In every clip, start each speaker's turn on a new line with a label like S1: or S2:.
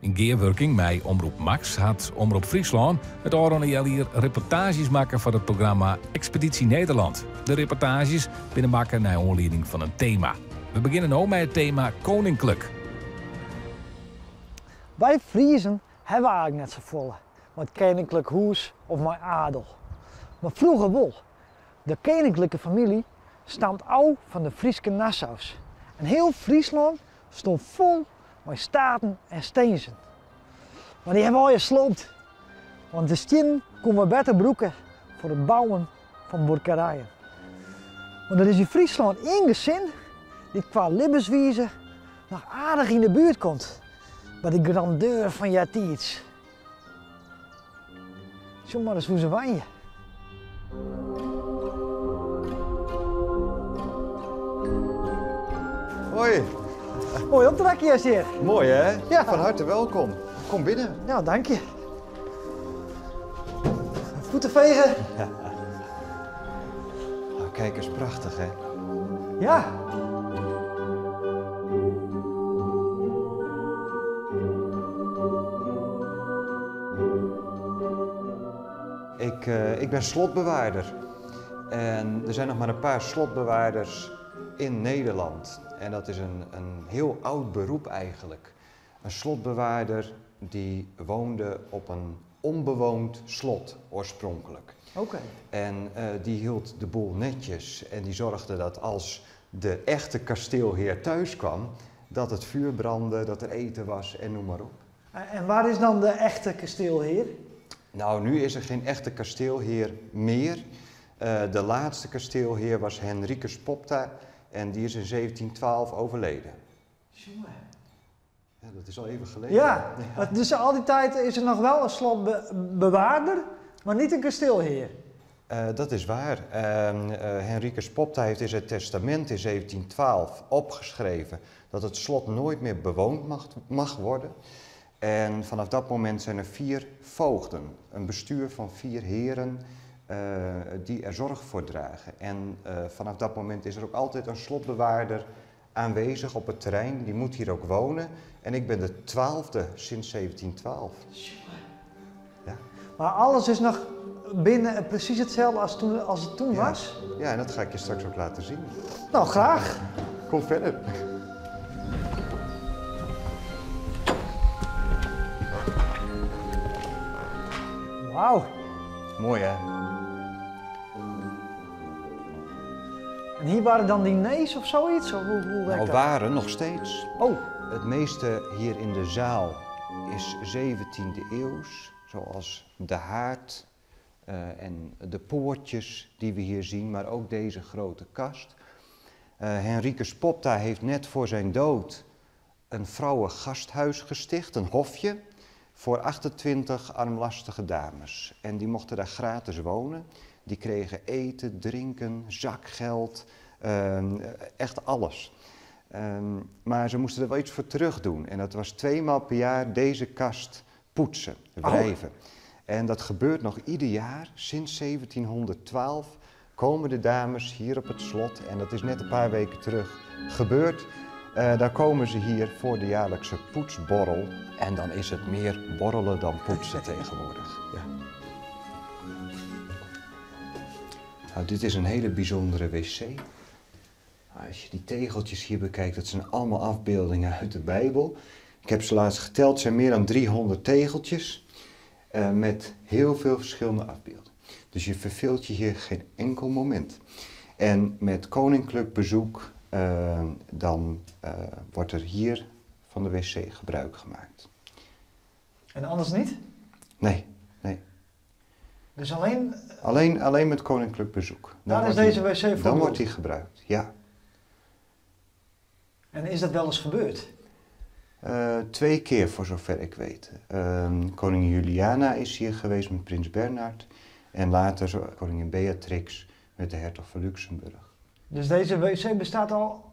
S1: Yn gearwurking mei Omroep Max hat Omrop Fryslân it ôfrûne healjier reportaazjes makke foar it programma Expeditie Nederland. De reportaazjes binne makke nei oanlieding fan in tema. We begjinne no mei it tema Koninklik.
S2: Wy Friezen hawwe eigentlik net safolle mei it keninklik hûs of mei adel. Mar froeger wol. De keninklike famylje stamt ôf fan de Fryske Nassaus en hiel Fryslân stond fol mei staten en stinzen. Mar dy hawwe allegear sloopt, want de stiennen koene we better brûke foar it bouwen fan buorkerijen. Want der is yn Fryslân ien gesin dy't kwa libbenswize noch aardich yn de buert komt by de grandeur fan eartiids. Sjoch mar ris hoe se wenje.
S3: Hoi.
S2: Moai optrekje is hjir.
S3: Mooi hè?
S2: Ja.
S3: Van harte welkom. Kom binnen.
S2: Nou, dank je. Voeten vegen.
S3: Ja. Nou, kijk eens, prachtig hè?
S2: Ja.
S3: Ik, eh, ik ben slotbewaarder. En er zijn nog maar een paar slotbewaarders in Nederland. En dat is een, een heel oud beroep eigenlijk. Een slotbewaarder die woonde op een onbewoond slot oorspronkelijk.
S2: Oké.
S3: En eh, die hield de boel netjes en die zorgde dat als de echte kasteelheer thuis kwam, dat het vuur brandde, dat er eten was en noem maar op.
S2: En waar is dan de echte kasteelheer?
S3: Nou, nu is er geen echte kasteelheer meer. Eh, de laatste kasteelheer was Henricus Popta en die is in 1712 overleden. Ja, dat is al even geleden.
S2: Ja, dus al die tijd is er nog wel een slotbewaarder, maar niet een kasteelheer.
S3: Eh, dat is waar. Uh, Henricus Popta heeft in zijn testament in 1712 opgeschreven dat het slot nooit meer bewoond mag, mag worden. En vanaf dat moment zijn er vier voogden, een bestuur van vier heren eh, die er zorg voor dragen. En vanaf dat moment is er ook altijd een slotbewaarder aanwezig op het terrein. Die moet hier ook wonen. En ik ben de 12e sinds 1712. Ja.
S2: Maar alles is nog binnen precies hetzelfde als, toen, als het toen was?
S3: Ja, en dat ga ik je straks ook laten zien.
S2: Nou, graag.
S3: Kom verder.
S2: Wauw.
S3: Mooi hè?
S2: En hier waren dan diners of zoiets? Of hoe, hoe werkt
S3: Nou,
S2: dat?
S3: waren nog steeds.
S2: Oh.
S3: Het meeste hier in de zaal is 17e eeuws, zoals de haard eh, en de poortjes die we hier zien, maar ook deze grote kast. Uh, Henricus Popta heeft net voor zijn dood een vrouwengasthuis gesticht, een hofje, voor 28 armlastige dames. En die mochten daar gratis wonen. Die kregen eten, drinken, zakgeld, ehm, echt alles. Ehm, maar ze moesten er wel iets voor terug doen. En dat was tweemaal per jaar deze kast poetsen, wrijven.
S2: Oh.
S3: En dat gebeurt nog ieder jaar. Sinds 1712 komen de dames hier op het slot. En dat is net een paar weken terug gebeurd. Uh, daar komen ze hier voor de jaarlijkse poetsborrel. En dan is het meer borrelen dan poetsen tegenwoordig. Ja. Nou, dit is een hele bijzondere wc. Als je die tegeltjes hier bekijkt, dat zijn allemaal afbeeldingen uit de Bijbel. Ik heb ze laatst geteld, het zijn meer dan 300 tegeltjes uh, met heel veel verschillende afbeeldingen. Dus je verveelt je hier geen enkel moment. En met koninklijk bezoek, uh, dan uh, wordt er hier van de wc gebruik gemaakt.
S2: En anders niet?
S3: Nee, nee.
S2: Dus alleen...
S3: Alleen, alleen met koninklijk bezoek.
S2: Dan Daar is deze wc voor
S3: Dan wordt die gebruikt, ja.
S2: En is dat wel eens gebeurd?
S3: Uh, twee keer voor zover ik weet. Uh, koningin Juliana is hier geweest met prins Bernhard. En later koningin Beatrix met de hertog van Luxemburg.
S2: Dus deze wc bestaat al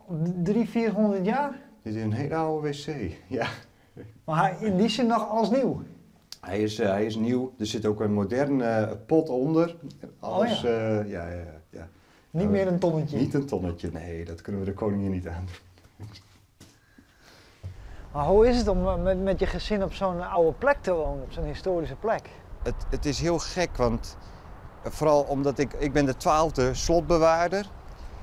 S2: 300, 400 jaar?
S3: Dit is een hele oude wc, ja.
S2: Maar hij, in die zin nog alles nieuw?
S3: Hij is, uh, hij is nieuw. Er zit ook een moderne pot onder. Alles,
S2: oh ja.
S3: Uh, ja, ja, ja.
S2: Niet nou, meer een tonnetje?
S3: Niet een tonnetje, nee. Dat kunnen we de koningin niet aan.
S2: Maar hoe is het om met je gezin op zo'n oude plek te wonen, op zo'n historische plek?
S3: Het is heel gek, want vooral omdat ik ben de 12e slotbewaarder.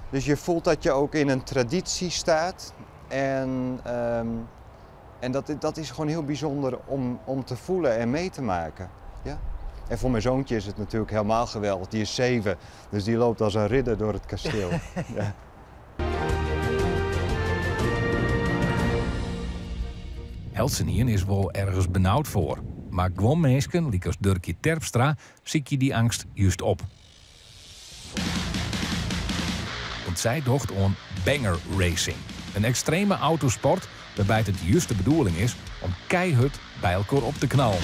S3: Dus je voelt dat je ook in een traditie staat. En dat is gewoon heel bijzonder om te voelen en mee te maken. Ja? En voor mijn zoontje is het natuurlijk helemaal geweldig. Die is 7, dus die loopt als een ridder door het kasteel. Ja.
S1: Eltsenien is wel ergens benauwd voor. Maar gewoon mensen, zoals Durkje Terpstra, zie je die angst juist op. Want zij docht om banger racing. Een extreme autosport waarbij het juiste bedoeling is om keihard bij elkaar op te knallen.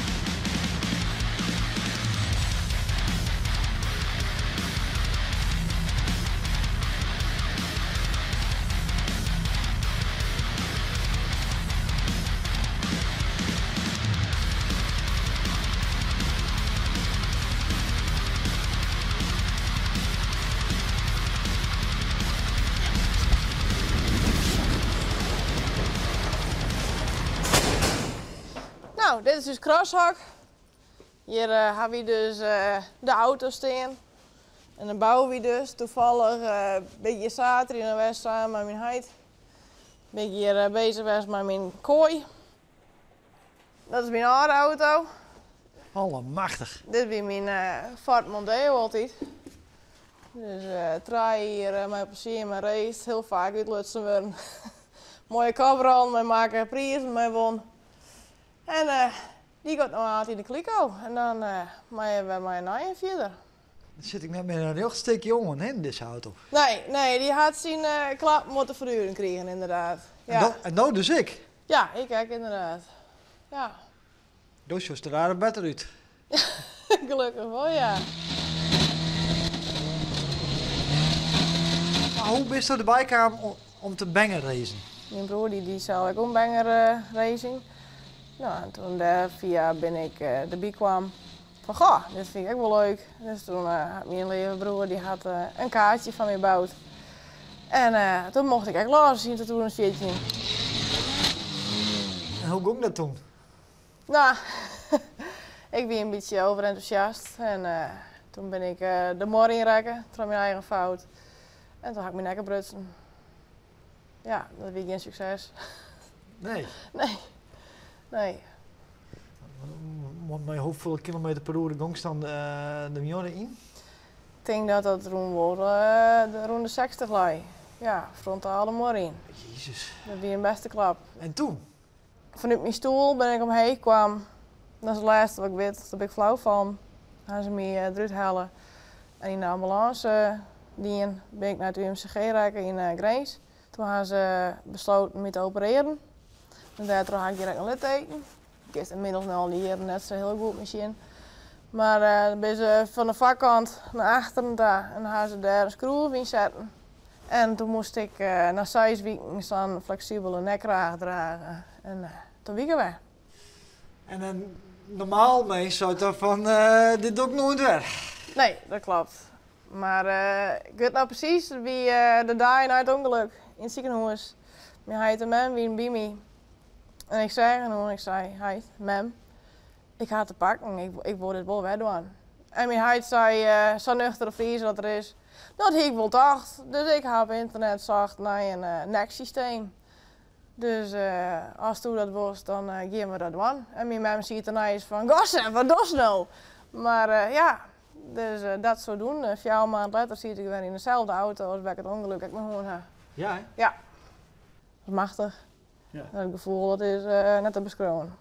S4: Dit is dus Krashok. Hier hebben we dus de auto staan. En dan bouwen we dus toevallig een beetje zaterdag in de West samen met mijn heid. Ben ik hier bezig geweest met mijn kooi. Dat is mijn oude auto.
S2: Allemachtig.
S4: Dit is mijn Ford Mondeo altijd. Dus draai hier met plezier mijn race. Heel vaak uitlutsen worden. Mooie koprol, we maken prijzen mee won. En die gaat nog altijd in de kliko. En dan maken we mijn naaien verder.
S2: Dan zit ik net met een heel stuk jongen hè, in deze auto.
S4: Nee, nee, die had zijn klap moeten verduren krijgen inderdaad. Ja.
S2: En nou dus ik?
S4: Ja, ik ook inderdaad. Ja.
S2: Dus je er aardig beter uit.
S4: Gelukkig wel, ja.
S2: Maar hoe ben je erbij gekomen om te banger racen?
S4: Mijn broer die zou ook om banger racing. En toen daar via ben ik erbij kwam van goh, dit vind ik ook wel leuk. Dus toen had mijn lieve broer die had een kaartje van mij gebouwd. En toen mocht ik ook laten zien tot toen een zitje.
S2: En hoe ging dat toen?
S4: Ik ben een beetje overenthousiast en toen ben ik de mor inraken, door mijn eigen fout. En toen had ik mijn nek gebrutsen. Ja, dat was geen succes.
S2: Nee?
S4: Nee. Nee.
S2: Maar hoeveel kilometer per uur ging dan de Mjorde in?
S4: Ik denk dat dat rond de rond de 60 lei. Ja, frontale mor in.
S2: Jezus.
S4: Dat was een beste klap.
S2: En toen?
S4: Vanuit mijn stoel ben ik omheen kwam. Dat is het laatste wat ik weet. Daar ben ik flauw van. Dan gaan ze me eruit halen. En in de ambulance die ben ik naar het UMCG geraakt in Grins. Toen hebben ze besloten me te opereren. En daardoor had ik direct een litteken. Ik is inmiddels al hier net zo heel goed misschien. Maar dan ben ze van de vakkant naar achteren daar en hebben ze daar een schroef in zetten. En toen moest ik na 6 weken zo'n flexibele nekkraag dragen. En toen wieken we.
S2: En dan normaal mee zou het dan van dit doe ik nooit weg.
S4: Nee, dat klopt. Maar ik weet nou precies wie de dag na het ongeluk in het ziekenhuis. Mijn heid en mem wie bij mij. En ik zei en ik zei, heid, mem, ik ga het te pakken, ik wil dit wel wegdoen. En mijn heid zei, zo nuchter vriezen dat er is, dat ik wel dacht. Dus ik heb op internet zocht naar een neksysteem. Dus als toen dat was, dan gaan we dat doen. En mijn mem ziet erna eens van, gosse, wat doe je nou? Maar ja, dus dat zo doen. 4 maanden later zit ik weer in dezelfde auto als bij het ongeluk ik me gewoon heb.
S2: Ja, hè?
S4: Ja. Dat is machtig.
S2: Ja.
S4: Dat gevoel dat is net te beschrijven.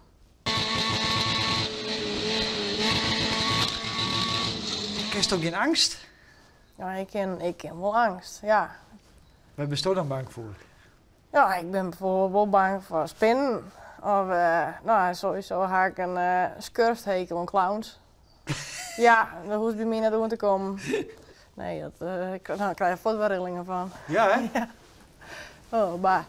S2: Ken je ook geen angst?
S4: Ja, ik ken wel angst, ja.
S2: Waar ben je dan bang voor?
S4: Ja, ik ben bijvoorbeeld wel bang voor spinnen. Of sowieso ga ik een schurfthekel aan clowns. Ja, dat hoeft bij mij net om te komen. Nee, dat ik, nou, ik krijg er voetbalrillingen van.
S2: Ja, hè?
S4: Ja. Oh, bah.